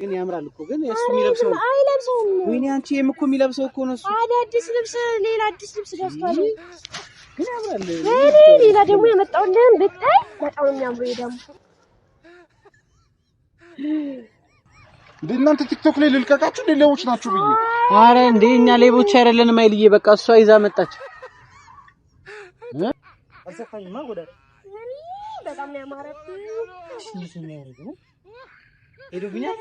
ግን ያምራል እኮ ግን እሱ የሚለብሰው አይለብሰውም። ወይኔ አንቺ ይሄም እኮ የሚለብሰው እኮ ነው እሱ። አዳዲስ ልብስ፣ ሌላ አዲስ ልብስ ገዝቷል። ግን ያምራል። ወይኔ ሌላ ደግሞ የመጣውልህን ብታይ በጣም ነው የሚያምረው። ይሄ ደግሞ እንደ እናንተ ቲክቶክ ላይ ልልቀቃችሁ እንደ ሌቦች ናችሁ ብዬ። አረ እንዴ እኛ ሌቦች አይደለንም። አይልዬ በቃ እሷ ይዛ መጣች። አልሰፋኝማ ጎዳና በጣም ነው ያማረብህ። እንዴት ነው የሚያደርገው? ሄዶብኛል።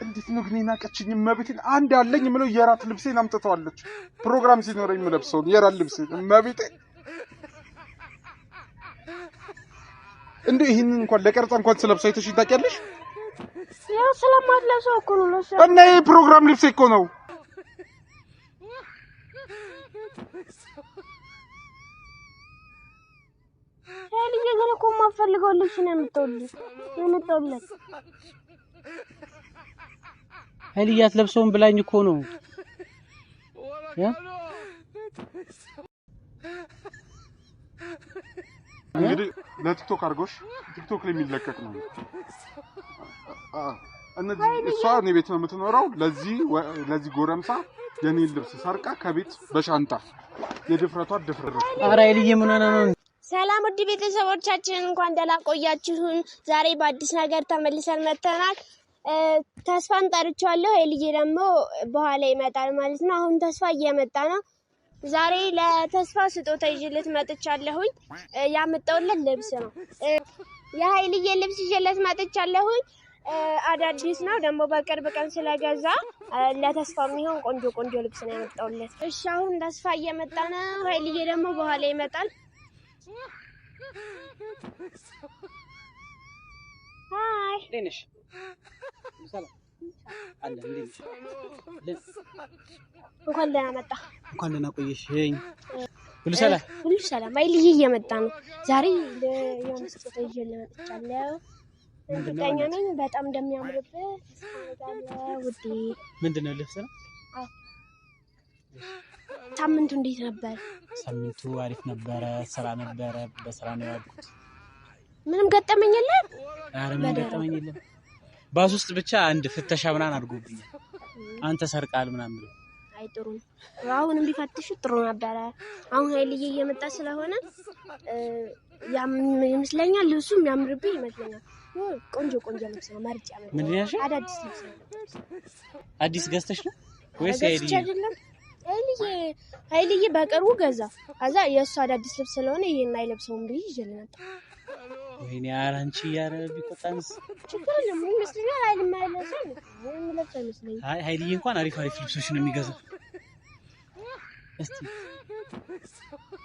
እንዴት ነው ግን የናቀችኝ? እመቤቴን አንድ አለኝ የምለው የራት ልብሴን አምጥተዋለች። ፕሮግራም ሲኖረኝ የምለብሰውን የራት ልብሴን እመቤቴን። እንዴ ይህንን እንኳን ለቀረጻ እንኳን ስለብሰው አይተሽኝ ታውቂያለሽ? ያው ስለማትለብሰው እኮ ነው ለእሱ። እና ይሄ ፕሮግራም ልብሴ እኮ ነው። ልጄ ግን እኮ የማትፈልገውን ልብስ ነው የመጣሁልህ። ኃይልዬ አትለብሰውም ብላኝ እኮ ነው። እንግዲህ ለቲክቶክ አድርጎሽ ቲክቶክ ላይ የሚለቀቅ ነው። እነዚህ እሷ እኔ ቤት ነው የምትኖረው። ለዚህ ጎረምሳ የኔን ልብስ ሰርቃ ከቤት በሻንጣ የድፍረቷ ድፍረት። ኧረ ኃይልዬ ምን ሆነህ ነው? ሰላም ውድ ቤተሰቦቻችን እንኳን ደህና ቆያችሁን። ዛሬ በአዲስ ነገር ተመልሰን መጥተናል። ተስፋን ጠርቼዋለሁ። ኃይልዬ ደግሞ በኋላ ይመጣል ማለት ነው። አሁን ተስፋ እየመጣ ነው። ዛሬ ለተስፋ ስጦታ ይዤለት መጥቻለሁኝ። ያመጣሁለት ልብስ ነው። የኃይልዬ ልብስ ይዤለት መጥቻለሁኝ። አዳዲስ ነው ደግሞ በቅርብ ቀን ስለገዛ ለተስፋ የሚሆን ቆንጆ ቆንጆ ልብስ ነው ያመጣሁለት። እሺ አሁን ተስፋ እየመጣ ነው። ኃይልዬ ደግሞ በኋላ ይመጣል። Hi እንዴት ነሽ? ሰላም አለ። እንዴት ነሽ? እንኳን ደህና መጣ። እንኳን ደህና ቆየሽኝ። ሁሉ ሰላም? ሁሉ ሰላም። ኃይልዬ እየመጣ ነው። ዛሬ የሆነ ስጦታ ይዤልህ መጥቻለሁ። እርግጠኛ ነኝ በጣም እንደሚያምርብህ ተስፋ አደርጋለሁ ውዴ። ምንድን ነው? ልብስ ነው? አዎ። ሳምንቱ እንዴት ነበር? ሳምንቱ አሪፍ ነበረ። ስራ ነበረ። በስራ ነው ያልኩት። ምንም ገጠመኝ የለም? ኧረ ምንም ገጠመኝ የለም። ባስ ውስጥ ብቻ አንድ ፍተሻ ምናምን አድርጎብኛል። አንተ ሰርቃል ምናምን ብሎ። አይ ጥሩ ነው። አሁንም ቢፈትሹ ጥሩ ነበረ። አሁን ኃይልዬ እየመጣ ስለሆነ ያም ይመስለኛል ልብሱ የሚያምርብህ ይመስለኛል። ቆንጆ ቆንጆ ልብስ ነው መርጬ ያመጣሁት። ምንድን ነው ያልሽው? አዳዲስ ልብስ ነው። አዲስ ገዝተሽ ነው ወይስ ገዝቼ የኃይልዬ? አይደለም። ኃይልዬ በቅርቡ ገዛ። ከዛ የእሱ አዳዲስ ልብስ ስለሆነ ይሄን አይለብሰውም ብዬ ይዤ ልመጣ። ወይኔ ኧረ አንቺ ኧረ ቢቆጣንስ? ችግር የለም ይመስለኛል። ኃይል የማይለብሰው የሚለብሰው አይመስለኝም። አይ ኃይልዬ እንኳን አሪፍ አሪፍ ልብሶች ነው የሚገዛው። እስቲ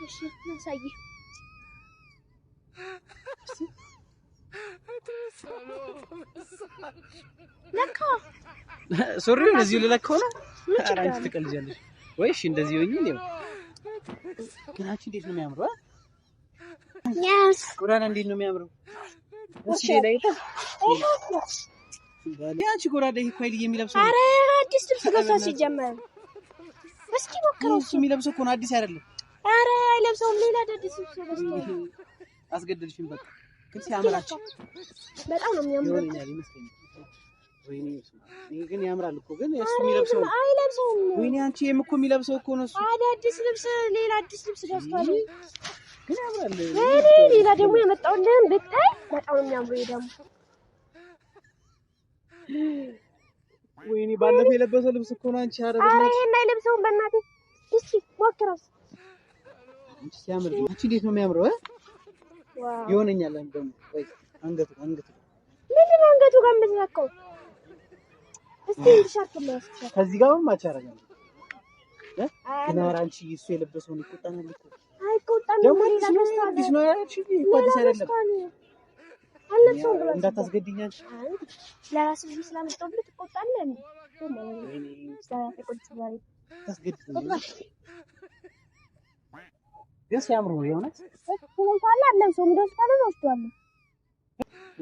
እሺ አሳይህ። ለካ ሱሪውን እዚሁ ልለካው ነው። ምን ኧረ ችግር አንቺ አለ? ትቀልጃለሽ ወይ? እሺ እንደዚህ ሆኜ ነው። ግን አንቺ እንዴት ነው የሚያምረው? ያስ ጎዳና እንዴት ነው የሚያምረው? እስኪ ሌላ የለም? አንቺ ጎራዳ ይሄ እኮ ኃይልዬ የሚለብሰው ነው። ኧረ አዲስ ልብስ ገዝቷል ሲጀመር። እስኪ ሞክረው። እሱ የሚለብሰው እኮ ነው፣ አዲስ አይደለም። ኧረ አይለብሰውም፣ ሌላ አዳዲስ ልብስ ገዝቷል። አስገደልሽኝ በቃ። ግን ሲያምራችሁ በጣም ነው የሚያምረው። ይሆነኛል ይመስለኛል። ወይኔ ይሄ ግን ያምራል እኮ ግን እሱ የሚለብሰው ነው። አይለብሰውም። ወይኔ አንቺ ይሄም እኮ የሚለብሰው እኮ ነው እሱ። አዳዲስ ልብስ፣ ሌላ አዲስ ልብስ ገዝቷል። ግን ያምራል። ወይኔ ሌላ ደግሞ የመጣውልህን ብታይ በጣም ነው የሚያምረው። ይሄ ደግሞ ወይኔ ባለፈው የለበሰው ልብስ እኮ ነው አንቺ። ኧረ ኧረ በእናትሽ ይሄን አይለብሰውም። በእናትህ እስኪ ሞክረው። አንቺ ሲያምር አንቺ እንዴት ነው የሚያምረው? Wow ይሆነኛል ደግሞ። ቆይ አንገቱ አንገቱ ምንድን ነው አንገቱ ጋር የምትነካው? እስኪ ቲሸርት ልወስድ። ከዚህ ጋር match ያደርጋል። ግን ኧረ አንቺ እሱ የለበሰውን ይቆጣናል እኮ። አይቆጣም። ደግሞ ሌላ አዲስ ነው ገዝቷል። አዲስ ነው ያልሽ እኮ አዲስ አይደለም። አልለብሰውም ብሏል። እንዳታስገድኝ አንቺ። አይ ለራስህ ብዬ ስላመጣሁልህ ትቆጣለህ እንዴ? ወይኔ ስለራሴ ቁጭ ብሏል። ታስገድኝ ግን ሲያምሩ ነው የእውነት። ትለብሰዋለህ አትለብሰውም? እንደሱ ካለ እወስደዋለሁ።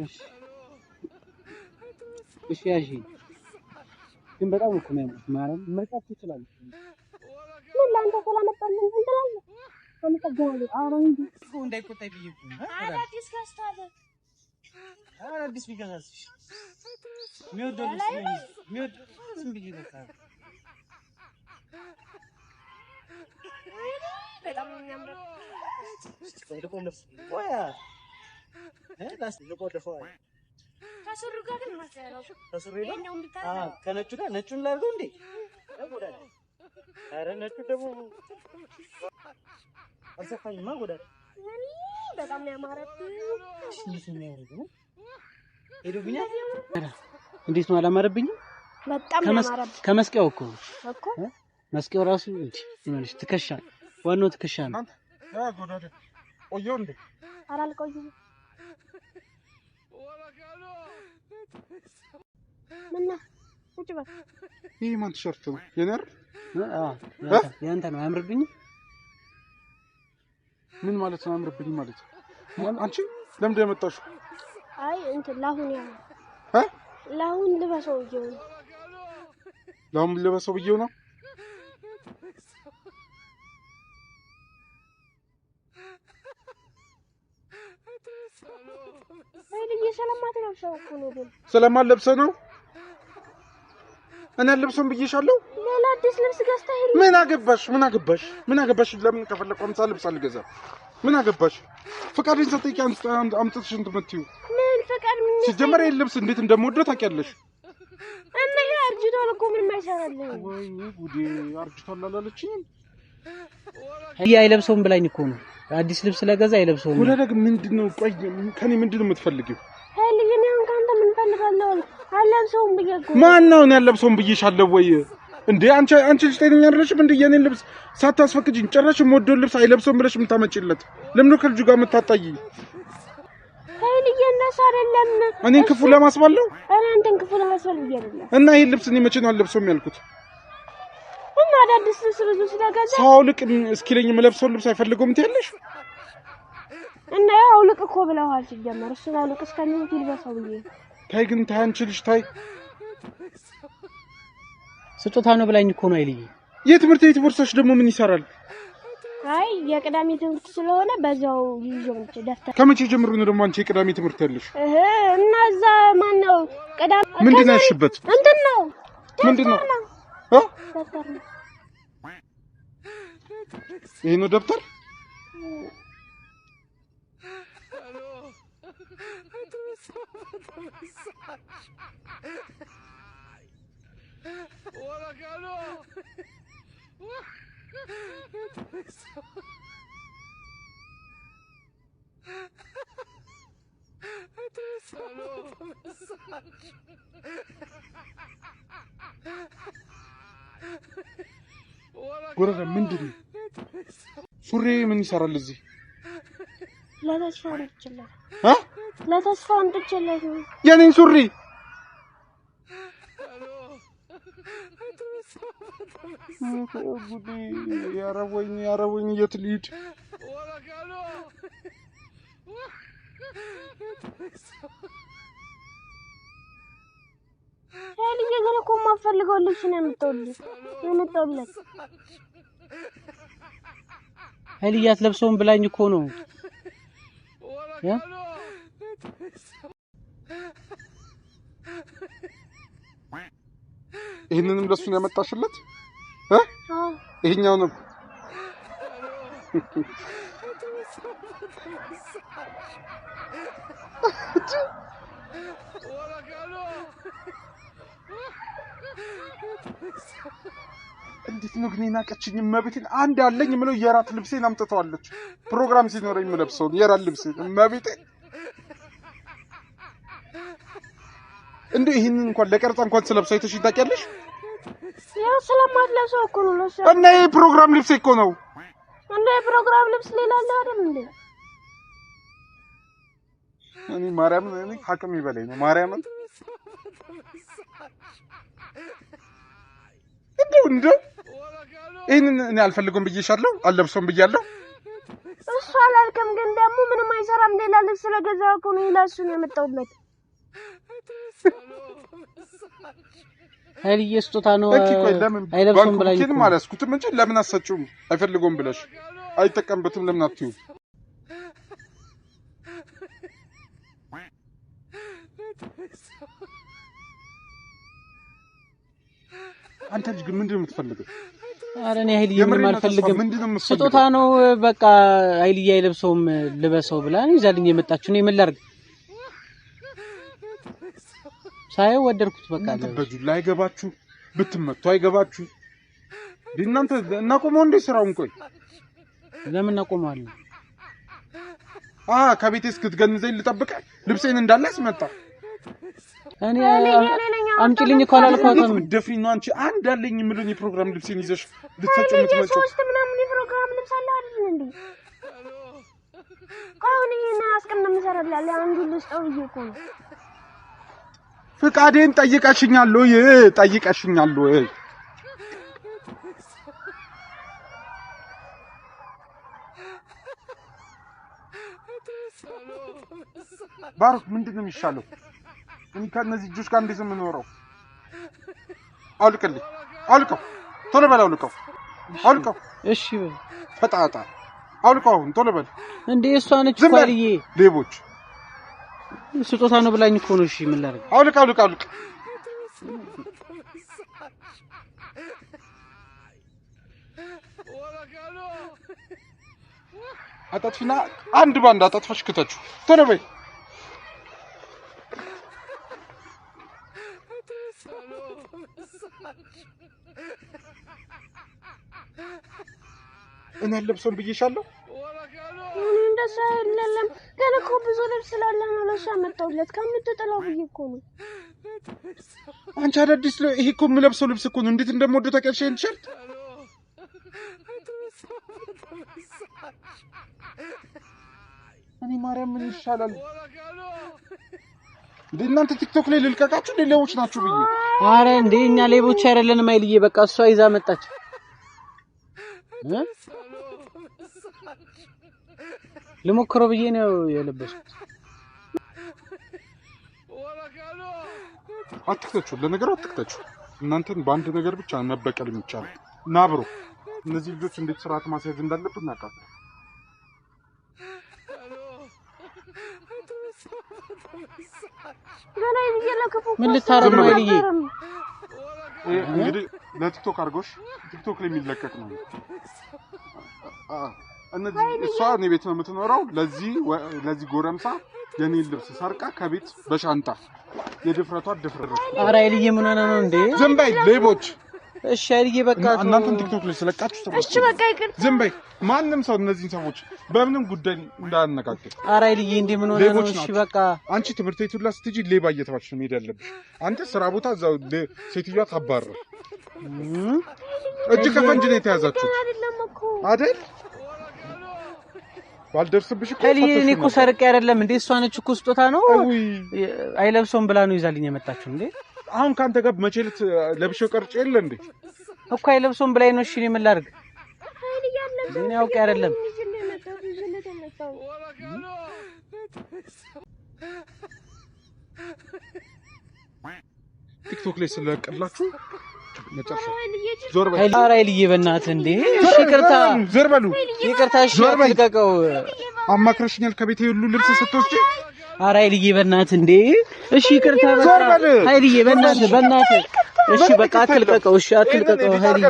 እሺ እሺ ያዢ። ግን በጣም እኮ የሚያምሩት ማርያም መርጣት ትችላለች። ምን ለአንተ ስላመጣሁልህ እንትን ትላለህ? አመሰግናለሁ። ኧረ እንጂ እኮ እንዳይቆጣኝ ብዬ እኮ ነው። አዳዲስ ገዝቷል። አዲስ ቢገዛስ? የሚወደው ልብስ ነው የሚወደው። ዝም ብዬ በቃ በጣም ነው የሚያምረው። ከሱሪው ጋር ግን ይሄኛውን ብታደርገው ከነጩ ጋር ነጩን ላድርገው እንዴ? ኧረ ነጩ ደግሞ አልሰፋኝማ። ጎዳዳ በጣም ነው ያማረብህ። እንዴት ነው የሚያደርገው? ሄዶብኛል። እንዴት ነው አላማረብኝም? በጣም ነው ያማረብህ ከመስቂያው እኮ እኮ መስቂያው ራሱ እንዴ ይመልሽ ትከሻ፣ ዋናው ትከሻ ነው። ጎዳዳ ቆየሁ እንዴ? ኧረ አልቆየሁም። ምነው ቁጭ በል። ይሄ ማን ቲሸርት ነው? የኔ አይደል? አዎ ያንተ ነው። አያምርብኝም? ምን ማለት ነው አያምርብኝም ማለት? አንቺ ለምንድን ነው የመጣሽው? አይ እንትን ለአሁን ያው እ ለአሁን ልበሰው ብዬው ነው። ለአሁን ልበሰው ብዬው ነው። ኃይልዬ ስለማትለብሰው እኮ ነው። ግን ስለማልለብሰው ነው። እኔ አልለብሰውም ብዬሻለሁ። ሌላ አዲስ ልብስ ገዝተህ ሂድ። ምን አገባሽ? ምን አገባሽ? ምን አገባሽ? ለምን ከፈለኩ 50 ልብስ አልገዛም? ምን አገባሽ? ፈቃዴን ሳትጠይቂ አምጥተሽ እንትን የምትይው ምን ፈቃድ? ምን ሲጀመር ይሄን ልብስ እንዴት እንደምወደው ታውቂያለሽ። እና ይሄ አርጅቷል እኮ ምንም አይሰራልህም። ወይኔ ጉዴ! አርጅቷል አላለችኝም? ይሄ አይለብሰውም ብላኝ እኮ ነው። አዲስ ልብስ ስለገዛ አይለብሰውም። ጎዳዳ ግን ምንድን ነው? ቆይ ከእኔ ምንድን ነው የምትፈልጊው? ኃይልዬ እኔ አሁን ከአንተ ምን እፈልጋለሁ? አልለብሰውም ብዬ እኮ ነው። ማን ነው እኔ አልለብሰውም ብዬሻለሁ ወይ? እንዴ አንቺ አንቺ ልጅ ጤነኛ አይደለሽም እንዴ? የኔን ልብስ ሳታስፈቅጂኝ ጭራሽ የምወደውን ልብስ አይለብሰውም ብለሽ የምታመጪለት ለምን ነው ከልጁ ጋር የምታጣይኝ? ኃይልዬ እንደሱ አይደለም። እኔን ክፉ ለማስባል ነው? እኔ አንተን ክፉ ለማስባል ብዬ አይደለም። እና ይሄን ልብስ እኔ መቼ ነው አልለብሰውም ያልኩት? እና አዳዲስ ልብስ ብዙ ስለገዛ ሰው አውልቅ እስኪለኝ የምለብሰውን ልብስ አይፈልገውም ትያለሽ? እና ያው አውልቅ እኮ ብለዋል። ሲጀመር እሱን አውልቅ እስከሚሉት ይልበሰው ብዬ ታይ ግን ታይ፣ አንቺ ልጅ ታይ። ስጦታ ነው ብላኝ እኮ ነው ኃይልዬ። የትምህርት ቤት ቦርሳሽ ደግሞ ምን ይሰራል? አይ የቅዳሜ ትምህርት ስለሆነ በዛው ይዤው መጥቼ ደፍተር ከመቼ ጀምሮ ነው ደግሞ አንቺ የቅዳሜ ትምህርት ያለሽ? እህ እና እዛ ማን ነው ቅዳሜ ምንድን ነው ያልሽበት? እንትን ነው ምንድን ነው እ ደብተር ነው። ይሄ ነው ደብተር? ጎረዳ ምንድን ነው ሱሪ ምን ይሰራል እዚህ? ለተስፋ አምጥቼለት እ ለተስፋ አምጥቼለት ነው። የኔን ሱሪ ጉዴ! ኧረ ወይኔ፣ ኧረ ወይኔ፣ የት ልሂድ? ኃይልዬ ግን እኮ የማትፈልገው ልብስ ነው የመጣሁለት። ኃይልዬ አትለብሰውም ብላኝ እኮ ነው። ይሄንንም ለሱ ነው ያመጣሽለት? እ ይሄኛውንም እንዴት ነው ግን የናቀችኝ? እመቤቴን አንድ አለኝ የምለው የራት ልብሴን አምጥተዋለች። ፕሮግራም ሲኖረኝ የምለብሰውን የራት ልብሴን እመቤቴን። እንዴ ይሄንን እንኳን ለቀረጻ እንኳን ስለብሰው አይተሽኝ ታውቂያለሽ? ያው ስለማትለብሰው እኮ ነው ለእሱ። እና ይሄ ፕሮግራም ልብሴ እኮ ነው። እንደ የፕሮግራም ልብስ ሌላ አለ አይደል እንዴ? እኔ ማርያምን እኔ ከአቅሜ በላይ ነው ማርያምን። እንደው እንደው ይሄንን እኔ አልፈልገውም ብዬሻለሁ፣ አልለብሰውም ብያለሁ። እሱ አላልክም፣ ግን ደግሞ ምንም አይሰራም። ሌላ ልብስ ስለገዛሁ እኮ ነው ለእሱ ነው የመጣሁለት። ኃይልዬ ስጦታ ነው እኪ ቆይ ለምን አይለብሰውም ባንክ ብላኝ እኮ ቡኬንም ነው። አልያዝኩትም እንጂ ለምን አትሰጪውም? አይፈልገውም ብለሽ አይጠቀምበትም ለምን አትይውም? አንተ ልጅ ግን ምንድን ነው የምትፈልገው? ኧረ እኔ ኃይልዬ ምንም አልፈልግም። ስጦታ ነው በቃ። ኃይልዬ አይለብሰውም ልበሰው ብላ ነው ይዛልኝ የመጣችሁ። እኔ ምን ላድርግ? ሳየው ወደድኩት በቃ። በጁላ አይገባችሁ፣ ብትመቱ አይገባችሁ። እናንተ እናቆመው እንዴ ስራውን? ቆይ ለምን እናቆመዋለን? ከቤቴ እስክትገንዘኝ ልጠብቅህ? ልብሴን እንዳለ አስመጣ። እኔ አምጪልኝ እኮ አላልኳትም። ደፍሪ ነው አንቺ። አንድ አለኝ የምልህን የፕሮግራም ልብሴን ይዘሽ ልትሰጪው የምትመጪው? ሶስት ምናምን የፕሮግራም ልብስ አለ አይደል እንዴ? አሁን ይሄን አስቀምጥ የምሰራልህ አንዱን ልስጠው ብዬ እኮ ነው። ፍቃዴን ጠይቀሽኛል ወይ? ጠይቀሽኛል ወይ? ባሩክ ምንድን ነው የሚሻለው? እኔ ከእነዚህ ልጆች ጋር እንዴት ነው የምኖረው? አውልቅልኝ! አውልቀው! ቶሎ በል አውልቀው! አውልቀው! እሺ በል ፈጣጣ አውልቀው! አሁን ቶሎ በል። እንዴ እሷ ነች እኮ አልዬ። ሌቦች! ስጦታ ነው ብላኝ እኮ ነው። እሺ ምን ላድርግ? አውልቅ! አውልቅ! አውልቅ! አጣጥፊና አንድ ባንድ አጣጥፈሽ ክተችው። ቶሎ በይ። እኔ አልለብሰውም ብዬሻለሁ። እንደዛ አይደለም ግን እኮ ብዙ ልብስ ስላለ ነው ለእሱ ያመጣሁለት። ከምትጥለው ብዬ እኮ ነው። አንቺ አዳዲስ ይሄ እኮ የምለብሰው ልብስ እኮ ነው። እንዴት እንደምወደው ታውቂያለሽ? ይሄን ቲሸርት እኔ ማርያም ምን ይሻላል እንዴ? እናንተ ቲክቶክ ላይ ልልቀቃችሁ እንዴ? ሌቦች ናችሁ ብዬ። አረ እንዴ እኛ ሌቦች አይደለንም ኃይልዬ። በቃ እሷ ይዛ መጣች። ልሞክረው ብዬ ነው የለበስኩት። አትክተችሁ፣ ለነገሩ አትክተችሁ። እናንተን በአንድ ነገር ብቻ መበቀል የሚቻለው ናብሮ። እነዚህ ልጆች እንዴት ስርዓት ማስያዝ እንዳለብን እናውቃለን። ምን ልታረግ ነው ኃይልዬ? እንግዲህ ለቲክቶክ አድርጎሽ ቲክቶክ ላይ የሚለቀቅ ነው። እነዚህ እሷ እኔ ቤት ነው የምትኖረው። ለዚህ ጎረምሳ የኔን ልብስ ሰርቃ ከቤት በሻንጣ የድፍረቷ ድፍረት። ኧረ ኃይልዬ ምን ሆነህ ነው እንዴ? ዝም በይ ሌቦች። እሺ ኃይልዬ በቃ እናንተን ቲክቶክ ላይ ስለቃችሁ እሺ በቃ ይቅርታ። ዝም በይ። ማንም ሰው እነዚህን ሰዎች በምንም ጉዳይ እንዳያነጋግር። ኧረ ኃይልዬ እንዴ ምን ሆነህ ነው? እሺ በቃ አንቺ ትምህርት ቤት ሁላ ስትሄጂ ሌባ እየተባልሽ ነው መሄድ ያለብሽ። አንተ ስራ ቦታ እዛው ሴትዮዋ ታባርር። እጅ ከፈንጅ ነው የተያዛችሁት አይደል? ባልደርስብሽ እኮ ኃይልዬ እኔ እኮ ሰርቄ አይደለም እንዴ። እሷ ነች እኮ ስጦታ ነው አይለብሰውም ብላ ነው ይዛልኝ የመጣችው እንዴ። አሁን ካንተ ጋር መቼ ዕለት ለብሼው ቀርጬ የለ እንዴ? እኮ አይለብሰውም ብላኝ ነው። እሺ እኔ ምን ላድርግ? እኔ አውቄ አይደለም። ቲክቶክ ላይ ስለቀላችሁ መጨረሻ ዞር በል። ኧረ ኃይልዬ በእናትህ እንዴ! እሺ ይቅርታ፣ ዞር በሉ። ይቅርታ። እሺ አትልቀቀው። አማክረሽኛል ከቤቴ ሁሉ ልብስ ስትወስጂ። ኧረ ኃይልዬ በእናትህ እንዴ! እሺ ይቅርታ። ኃይልዬ በእናትህ በእናትህ እሺ በቃ አትልቀቀው። እሺ አትልቀቀው ኃይልዬ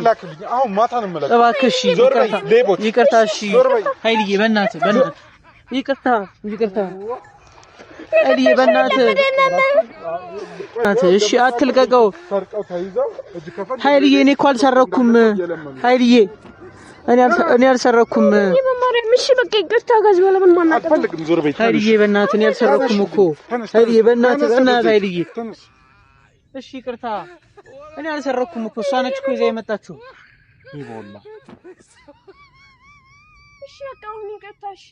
አሁን ማታ ነው የምለቀው። እባክህ እሺ ይቅርታ፣ ይቅርታ። እሺ ኃይልዬ በእናትህ በእናትህ ይቅርታ፣ ይቅርታ ኃይልዬ በእናትህ እሺ አትልቀቀው ኃይልዬ። እኔ እኮ አልሰረኩም ኃይልዬ፣ እኔ አልሰረኩም። እሺ በቃ ይቅርታ። ከዚህ በኋላ ምንም አናውቅም። ኃይልዬ በእናትህ እኔ አልሰረኩም እኮ ኃይልዬ፣ በእናትህ በእናትህ ኃይልዬ። እሺ ይቅርታ፣ እኔ አልሰረኩም እኮ እሷ ነች እኮ ይዛ የመጣችው። እሺ በቃ አሁን ይቅርታ። እሺ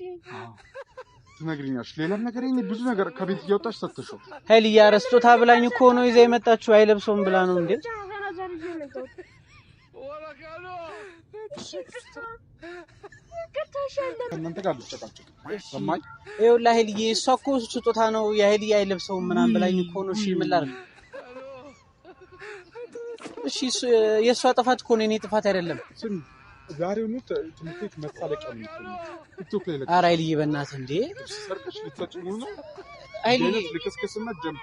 ትነግሪኛለሽ። ሌላም ነገር እኔ ብዙ ነገር ከቤት እያወጣሽ ሰጥተሽው። ኃይልዬ ኧረ ስጦታ ብላኝ እኮ ነው ይዛ የመጣችው። አይለብሰውም ብላ ነው እንዴ? ከእናንተ ጋር አልጨቃጨቅም። ሰማኝ። ይኸውልህ ኃይልዬ እሷ እኮ ስጦታ ነው የኃይልዬ አይለብሰውም ምናምን ብላኝ እኮ ነው። እሺ ምን ላድርግ? እሺ የእሷ ጥፋት እኮ ነው የእኔ ጥፋት አይደለም። ስሚ ዛሬውኑ ትምህርት ቤት መሳለቂያ ነው የምትሆኚው። ቲክቶክ ላይ ኧረ ኃይልዬ በእናትህ እንዴ! ሰርቀሽ ልትሰጪኝ ነው? ኃይልዬ ልክስክስነት ጀምር።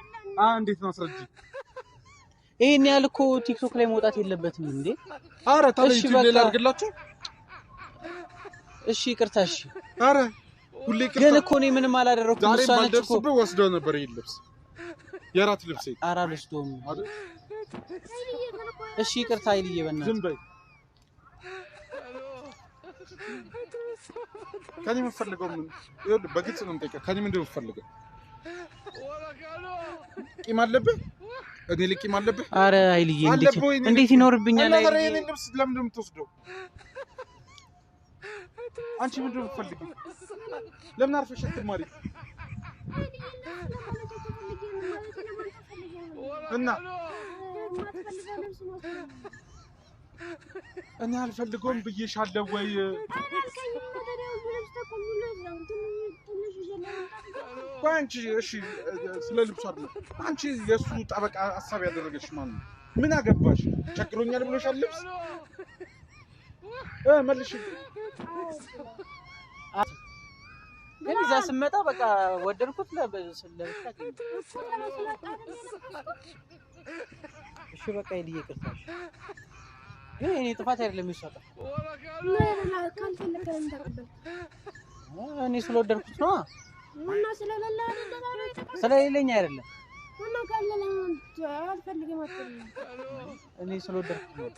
እንዴት ነው አስረጂ። ይሄን ያህል እኮ ቲክቶክ ላይ መውጣት የለበትም እንዴ። አረ ታዲያ እሺ ዩቲዩብ በቃ ላይ ላድርግላችሁ? እሺ ይቅርታ። እሺ አረ ሁሌ ግን ይቅርታ። እኮ እኔ ምንም አላደረኩም። ዛሬ እሷ ነች እኮ። ባልደርስብህ ወስደው ነበር ይሄን ልብስ፣ የራት ልብሴ። ኧረ አልወስደውም። አይደል? እሺ ይቅርታ ኃይልዬ በእናትህ። ዝም በይ። ከኔ የምትፈልገው ምን? ይኸውልህ በግልጽ ነው የምጠይቀህ። ከኔ ምንድን ነው የምትፈልገው? ቂም አለብህ? እኔ ላይ ቂም አለብህ? አረ ኃይልዬ እንዴት አለብህ ወይ? እኔ ላይ እንዴት ቂም? ይኖርብኛል? እና ታዲያ ኃይልዬ የእኔን ልብስ ለምንድን ነው የምትወስደው? አንቺ ምንድን ነው የምትፈልጊው? ለምን አርፈሽ አትማሪ? እና እኔ አልፈልገውም ብዬሻለሁ ወይ? ቆይ አንቺ እሺ፣ ስለ ልብሱ አይደለም። አንቺ የእሱ ጠበቃ ሀሳብ ያደረገሽ ማን ነው? ምን አገባሽ? ቸግሮኛል ብሎሻል ልብስ መልሽ። ግን እዛ ስመጣ በቃ ወደድኩት ለብቻ። እሺ በቃ ኃይልዬ ይቅርታ። እሺ ግን የእኔ ጥፋት አይደለም የእሷ ጥፋት። እኔ ስለወደድኩት ነዋ። ስለሌለኝ አይደለም። እኔ ስለወደድኩት ነው።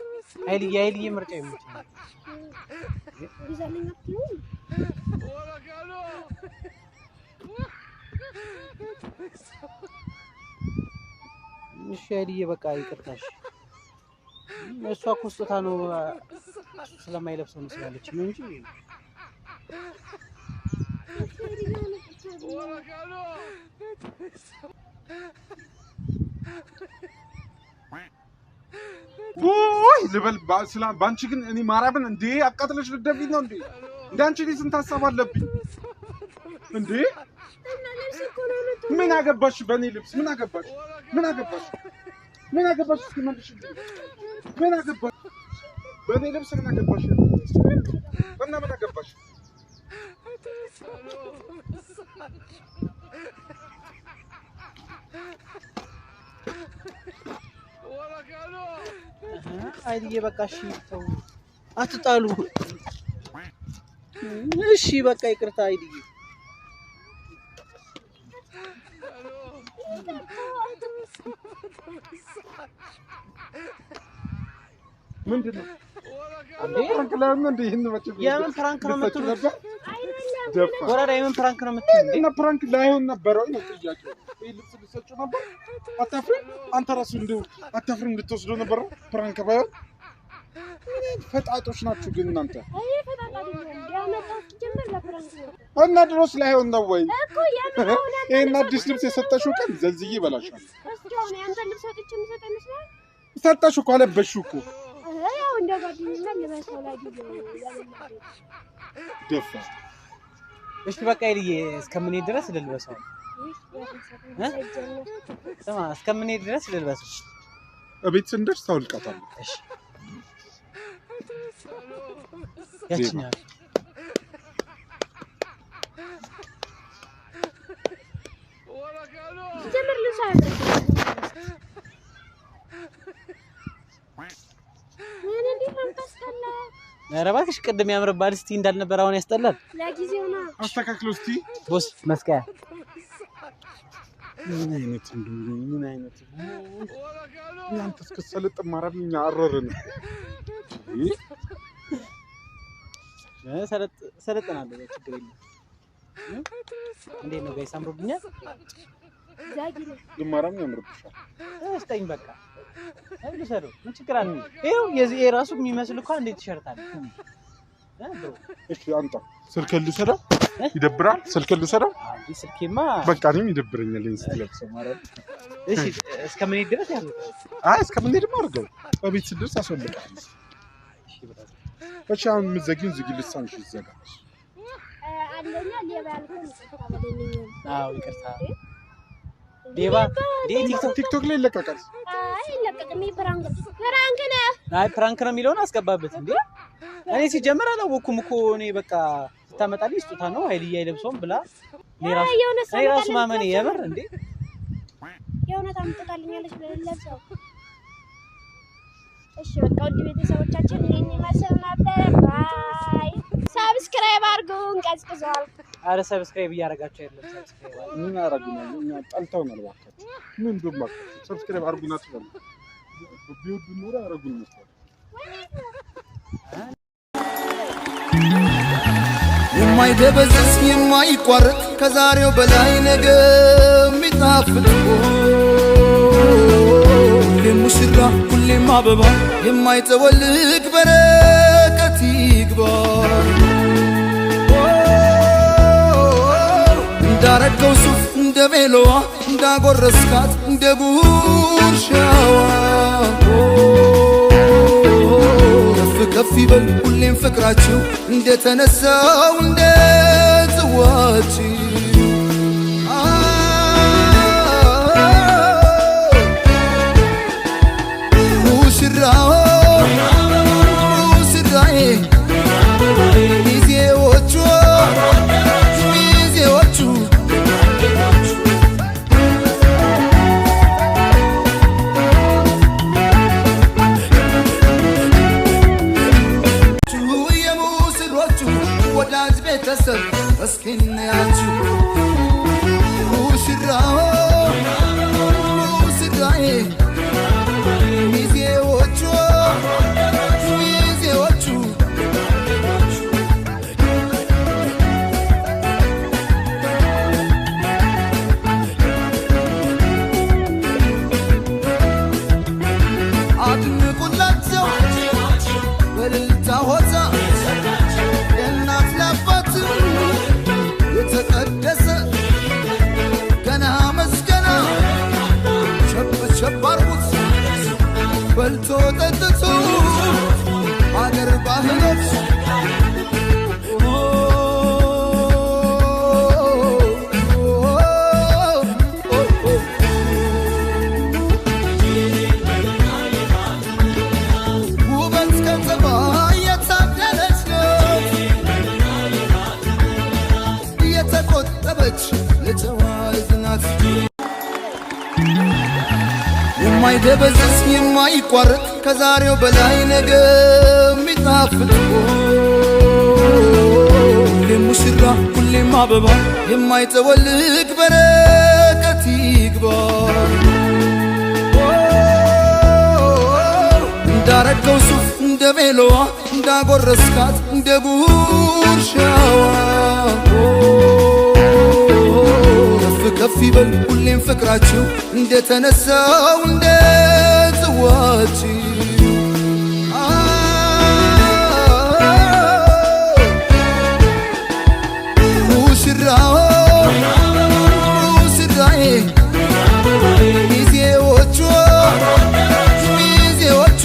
ኃይልዬ ኃይልዬ ምርጫ ይመቸኛል። እሺ ኃይልዬ በቃ ይቅርታ። እሺ እሷ እኮ ስጦታ ነው እሱ ስለማይለብሰው ነው ስላለች ነው እንጂ ውይ ልበል ስላ ባንቺ ግን እኔ ማርያምን እንዴ አቃጥለሽ ልትደፊኝ ነው እንዴ? እንደ አንቺ እኔ ስንት ሀሳብ አለብኝ እንዴ? ምን አገባሽ በእኔ ልብስ? ምን አገባሽ? ምን አገባሽ? ምን አገባሽ? እስኪ መልሽልኝ። ምን አገባሽ በእኔ ልብስ? ምን አገባሽ? እና ምን አገባሽ? ኃይልዬ በቃ እሺ ተው፣ አትጣሉ። እሺ በቃ ይቅርታ ኃይልዬ። ምንድን ነው እንዴ prank ላይ ነው እንዴ? ይሄን መቼም የምን prank ነው ልትሰጪው የምትሉት? ነበር? ደፋ ወረዳ የምን prank ነው የምትሉት? እንዴ እና prank ላይሆን ነበረ ወይ ነው ጥያቄው። ይሄ ልብስ ልትሰጪው ነበር? አታፍሪም? አንተ ራሱ እንደው አታፍሪም? ልትወስደው ነበር prank ባይሆን። ምን አይነት ፈጣጦች ናችሁ ግን እናንተ። እና ድሮስ ላይሆን ነው ወይ? ይሄን አዲስ ልብስ የሰጠሽው ቀን ዘልዝዬ ይበላሻል። ሰጠሽው እኮ አለበሽው እኮ ደፋ። እሺ በቃ ኃይልዬ እስከምንሄድ ድረስ ልልበሰው። ስማ እስከምንሄድ ድረስ ልልበሰው። እቤት ስንደርስ ታወልቃታለህ። እሺ ያችኛዋ ኧረ እባክሽ ቅድም ያምርባል እስቲ እንዳልነበር አሁን ያስጠላል። ለጊዜው ነው። አስተካክሎ እስቲ። ቦስ መስቀያ ምን አይነት እንደው ምን አይነት እናንተ እስክትሰለጥን ማርያም እኛ አረርን። ሰለጥናለሁ፣ ችግር የለም። እንዴት ነው guys አምሮብኛል? ዛጊ ነው። ግን ማርያም ያምርብሻል። ስጠኝ በቃ ልውሰደው። ምን ችግር አለ? ይኸው የዚህ የራሱ የሚመስል እኮ አንዴ ቲሸርት አለ እ bro እሺ አንተ ስልክህን ልውሰደው? ይደብራል። ስልክህን ልውሰደው? አንዴ ስልኬማ በቃ እኔም ይደብረኛል ይሄን ስትለብሰው ማርያም። እሺ እስከምንሄድ ድረስ ያሉት። አይ እስከምንሄድማ አድርገው። እቤት ስንደርስ አስወልቃለሁ። እሺ brother። እሺ አሁን የምትዘጊውን ዝጊ፣ ልሳንሽ ይዘጋ። አንደኛ ሌባ ያልከውን ይቅርታ በለኝ። አዎ ይቅርታ። ሌባ እንዴ ቲክቶክ ቲክቶክ ላይ ይለቀቃል። አይ ይለቀቅም። ይሄ prank prank ነው። አይ prank ነው የሚለውን አስገባበት እንዴ። እኔ ሲጀመር አላወኩም እኮ እኔ በቃ ስታመጣልኝ ስጦታ ነው ኃይልዬ አይለብሰውም ብላ እኔ ራሱ የእውነት እኔ ራሱ ማመኔ የምር እንዴ የእውነት አምጥታልኛለች ብለህ ለብሰው። እሺ በቃ ውድ ቤተሰቦቻችን ይህን ይመስል ነበር። Bye። Subscribe አድርጉን። ቀዝቅዟል። አረ subscribe እያደረጋችሁ አይደለም። Subscribe አድርጉ። ምን አረጉናል? እኛ ጠልተውናል። እባካችሁ ምን ቢሆን እባካችሁ subscribe አድርጉና ትበሉ። ቢወዱ ኖሮ ያደርጉን ነበር። የማይደበዝዝ የማይቋረጥ ከዛሬው በላይ ነገ የሚጣፍጥ ሁሌም ሙሽራ ሁሌም አበባ የማይጠወልቅ በረከት ይግባ። እንዳረገው ሱፍ እንደ ቤሎዋ እንዳጎረስካት እንደ ጉርሻዋ ከፍ ከፍ ይበል ሁሌም ፍቅራችሁ እንደተነሳው እንደ ጽዋችሁ። ሙሽራው ሙሽራዬ ሚዜዎቹ ሚዜዎቹ። የሙሽሮቹ ወዳጅ ቤተሰብ እስኪ እንያችሁ። ሙሽራው ሙሽራዬ ሚዜዎቹ ሚዜዎቹ። አድንቁላቸው በእልልታ ሆታ ለእናት ለአባት የተቀደሰ ገና መስገና ቸብ ቸብ አርጉት በልቶ ጠጥቶ አገር ባህሎች። ውበት ከተማ የታደለች ናት፣ የተቆጠበች የጨዋ ልጅ ናት። የማይደበዝዝ የማይቋረጥ ከዛሬው በላይ ነገ የሚጣፍጥ ሁሌም ሙሽራ ሁሌም አበባ የማይጠወልቅ በረከት ይግባ። እንዳረገው ሱፍ እንደ ቤሎዋ እንዳጎረስካት እንደ ጉርሻዋ ከፍ ከፍ ይበል ሁሌም ፍቅራችሁ እንደተነሳው እንደ ጽዋችሁ። ሙሽራው ሙሽራዬ ሚዜዎቹ ሚዜዎቹ።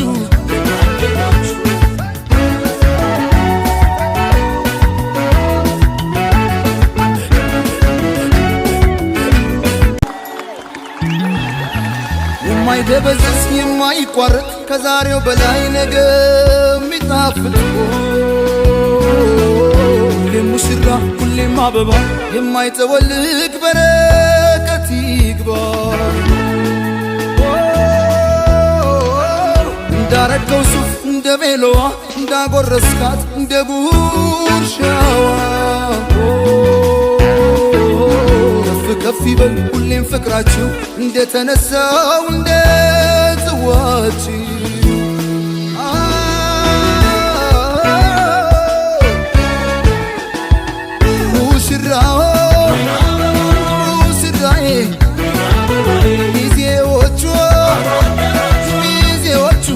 የማይደበዝዝ የማይቋረጥ ከዛሬው በላይ ነገ የሚጣፍጥ ሁሌም ሙሽራ ሁሌም አበባ የማይጠወልቅ በረከት ይግባ። እንዳረገው ሱፍ እንደ ቤሎዋ እንዳጎረስካት እንደ ጉርሻዋ ከፍ ከፍ ይበል ሁሌም ፍቅራችሁ እንደተነሳው እንደ ጽዋችሁ። ሙሽራው ሙሽራዬ ሚዜዎቹ ሚዜዎቹ።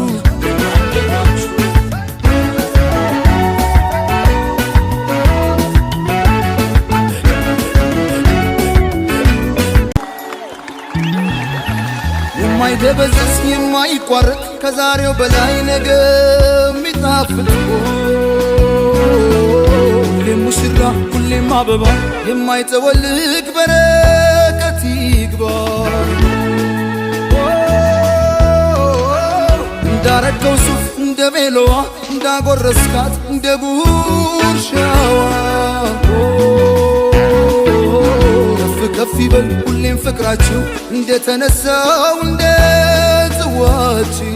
የማይደበዝዝ የማይቋረጥ ከዛሬው በላይ ነገ የሚጣፍጥ ሁሌም ሙሽራ ሁሌም አበባ የማይጠወልቅ በረከት ይግባ። እንዳረገው ሱፍ እንደ ቤሎዋ እንዳጎረስካት እንደ ጉርሻዋ ከፍ ከፍ ይበል ሁሌም ፍቅራችሁ እንደተነሳው እንደ ጽዋችሁ።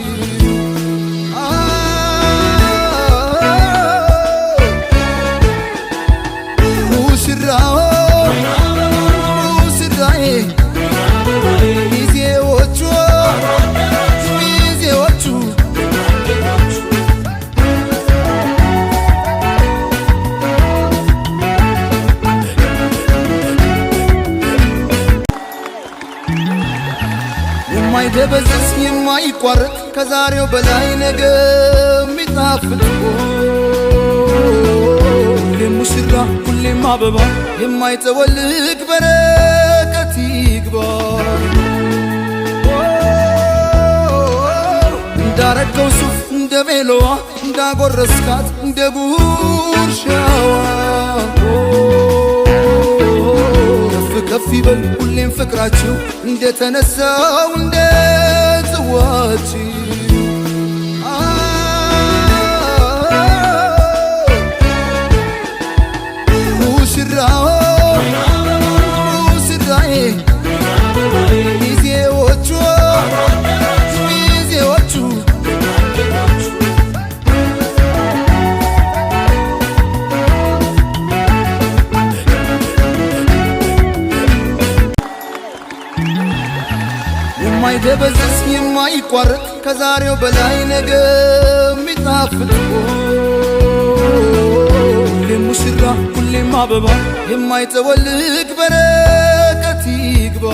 የማይደበዝዝ የማይቋረጥ ከዛሬው በላይ ነገ የሚጣፍጥ ሁሌም ሙሽራ ሁሌም አበባ የማይጠወልቅ በረከት ይግባ እንዳረገው ሱፍ እንደ ቤሎዋ እንዳጎረስካት እንደ ጉርሻዋ ከፍ ከፍ ይበል ሁሌም ፍቅራችሁ እንደተነሳው እንደ ጽዋችሁ ሙሽራው ሙሽራዬ ሚዜዎቹ ሚዜዎቹ የማይደበዝዝ የማይቋረጥ ከዛሬው በላይ ነገ የሚጣፍጥ ሁሌም ሙሽራ ሁሌም አበባ የማይጠወልቅ በረከት ይግባ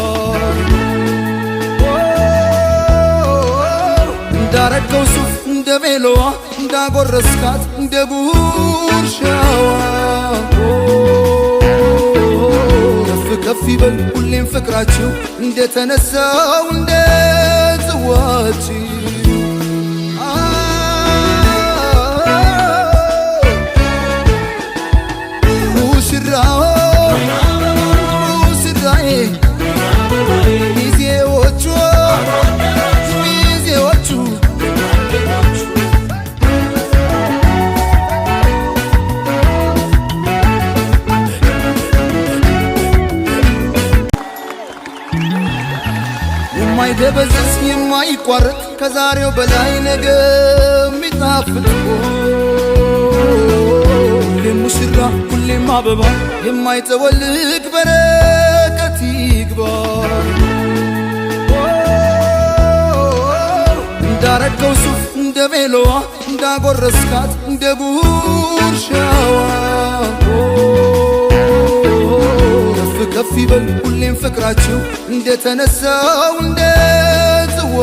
እንዳረገው ሱፍ እንደ ቤሎዋ እንዳጎረስካት እንደ ጉርሻዋ ከፍ ከፍ ይበል ሁሌም ፍቅራችሁ እንደተነሳው እንደ ጽዋችሁ ሙሽራው ሙሽራዬ ሚዜዎቹ ሚዜዎቹ የማይደበዝዝ የማይቋረጥ ከዛሬው በላይ ነገ የሚጣፍጥ ሁሌም ሙሽራ ሁሌም አበባ የማይጠወልቅ በረከት ይግባ እንዳረገው ሱፍ እንደ ቤሎዋ እንዳጎረስካት እንደ ጉርሻዋ ከፍ ከፍ ይበል ሁሌም ፍቅራችሁ እንደተነሳው እንደ ጽዋ